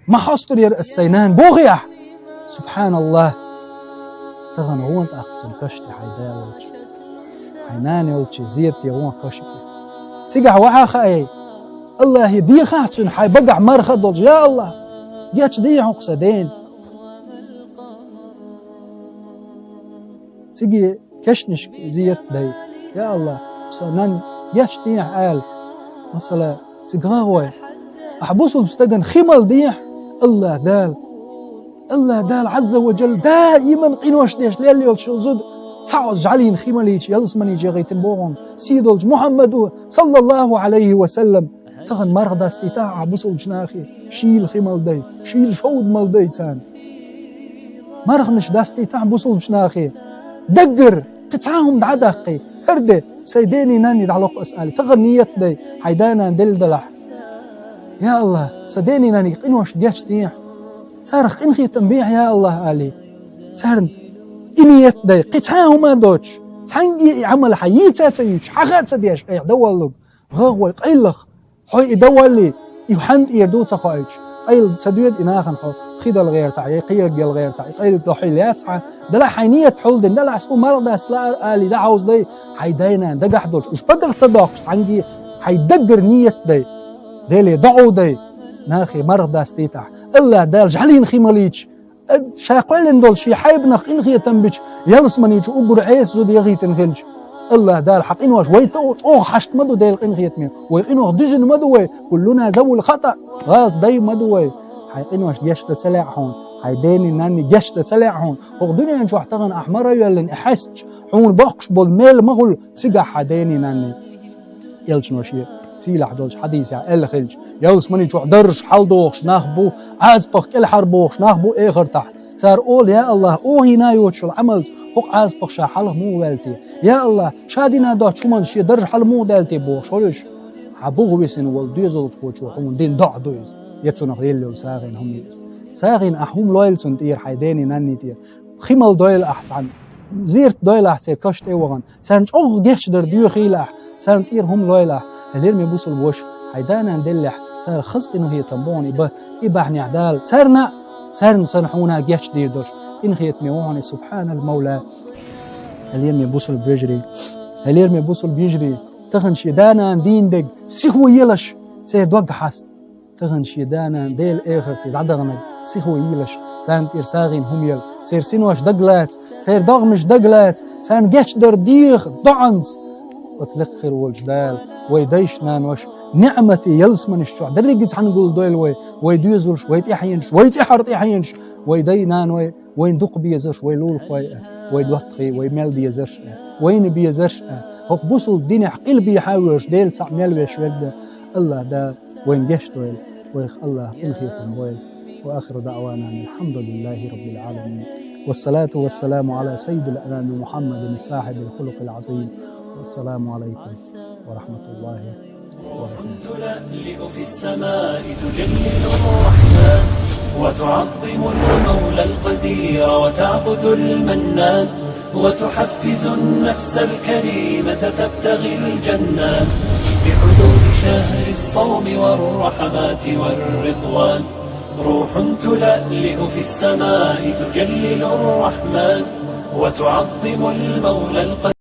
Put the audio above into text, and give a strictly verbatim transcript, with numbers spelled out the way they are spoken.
Ма хьостур яра ас сайн нана, бохий ахь? Субханаллах! Тахана гӀо тӀаккха цунна каш тӀе хьайн да волчу, хьайн нана йолчу зерате гӀо каш тӀе. Цигахь вахьа хаьий, Аллахе дехахь цунна хьайн багахь марха долуш: «Я Аллах, гечдехьа хӀокху сан дена». Цига кешнашка зерат дай: «Я Аллах, хӀокху сан нанна гечдехьа», – ала. Масала, цига гӀа гӀой. Ахь бусулба стагана хи мала дехьа, Аллах Дала. Аллах Дала Ӏазза ва Джалла даиман къинош деш лелла йолчу зуда цхьа оцу жӀалийн хи малийча, ялсаманийча яхийтина боху, сий долчу Мухьаммаду, саллаллаху Ӏалайхи ва саллам. Тахана марха дастийтахьа ахь бусулбачу нахе, шийла хи мала дай, шийла шовда мала дай царна. Марханаш дастийтахьа бусулбачу нахе. Даггара кхин цхьа а хӀума дӀа а даккхий, хӀара де, сайн дений нанний дӀалокху ас, али, тахана ниет дай, хьайн да-нана делла далахь. Я Аллах, сан дений нанний къиношна гечдехьа. Царах къинхетам бехьа, я Аллах, али. Царна и ниет дай, кхин цхьа а хӀума а доцуш, цхьаьнгге и Ӏамал хьан йийца а ца юьйцуш, хьаха а ца деш, айхьа дан воллуг, гӀа гӀой къайлах. Хьо и дан воллий, и хьанна тӀера ду ца хоуьйтуш, къайла ца доьду и нахана хьо хи дала гӀертахь, я кхин ерг яла гӀертахь, и къайла до хьийла яц хьан, делахь хьайн ниет хьулдина, делахь суна марха даста лаар, али, дӀахьовзадай, хьайн дай-нана дагахь долуш, уьш багах ца доккхуш цхьаьнгге, хьайн даггара ниет дай, Деле доӀа дай, нахе марха дастийтахь, Аллах Дала жӀалийн хи малийча, ша кхоьллина долу шен хьайбанах къинхетам бича, ялсаманийчу уггар Ӏеса зуда яхийтина хилча, Аллах Дала хьан къинош вай тӀе чӀогӀа хьашт ма ду Делан къинхетаме, вай къинойх дуьзина ма ду вай, куллуна завул хатӀа, гӀалат дай ма ду вай. Хьайн къинош гечдан ца лаьа хьуна, хьайн дений нанний гечдан ца лаьа хьуна, хӀокху дуьнен чохь тахана ахь мара а йоьллина, и хьаьсташ хьуна боккхуш болу мел ма хуьлу цигахь хьан дений нанний. Элчано шен сийлахь долчу хьадисехь аьлла хилча, ялсамани чохь даржаш хьаладохуш нах бу, Ӏазапах кӀелхьарбохуш нах бу эхартахь. Цара олу: «Я Аллах, охийна йоцуш йолу Ӏамалца хӀокху Ӏазапах ша хьалха муха ваьлла те? Я Аллах, ша дина доцучу хӀуманца шен дарж хьала муха даьлла те?» – бохуш хуьлуш, хьан буха висина волу доьзалхочо хьуна дина доӀа ду иза, я цунах елла йолу сагӀина хӀума ю иза. СагӀина ахь хӀума лойла цунна тӀера, хьайн дений нанний тӀера. Хи мала дойла ахь цхьаьна, зерат дойла ахь церан каш тӀе а вахана, царна чӀогӀа гечдар доьхийла ахь, царна тӀера хӀума лойла ахь. Хьан лераме бусулба ваша, хьайн да-нана деллехь, цара хаза къинхетам бу хьуна и бан, и бахьанехь Дала царна а, царна санна хьуна а гечдийр долуш къинхетаме ву хьуна и, субхьанал Мавла. Хьан лераме бусулба вежарий, хьан лераме бусулба йижарий, тахана шен да-нана дийна дерг сихо елаш, церан дог хьаста. Тахана шен да-нана Делан эхарте дӀадаханарг сихо йийлаш, царна тӀера сагӀина хӀума яла, церан синош дагалаца, церан догӀмаш дагалаца, царна гечдар деха доӀанца. Оцу лекха хир волчу Дала вай дайша-наноша ниӀмате ялсаманаш чохь дерриге цхьаьна гулдойла вай, вай доьзалш, вай тӀаьхьенаш, вай тӀаьхьара тӀаьхьенаш, вай дай-наной, вайн дукха безарш, вай лулахой а, вай доттагӀий, вай мел дезарш а, вайна безарш а, хӀокху бусулба динехь къилбехьа а воьжуш, Дела цхьаъ мел веш верг а, Аллах Дала вайна гечдойла, вайх Аллах къинхетам бойла. وآخر دعوانا أن الحمد لله رب العالمين. والصلاة والسلام على سيد الأنام محمد صاحب الخلق العظيم. والسلام عليكم ورحمة الله وبركاته. تلألئ في السماء تجلل الرحمن، وتعظم المولى القدير وتعبد المنان، وتحفز النفس الكريمة تبتغي الجنات، بحلول شهر الصوم والرحمات والرضوان. روح تلألئ في السماء تجلل الرحمن، وتعظم المولى القدير.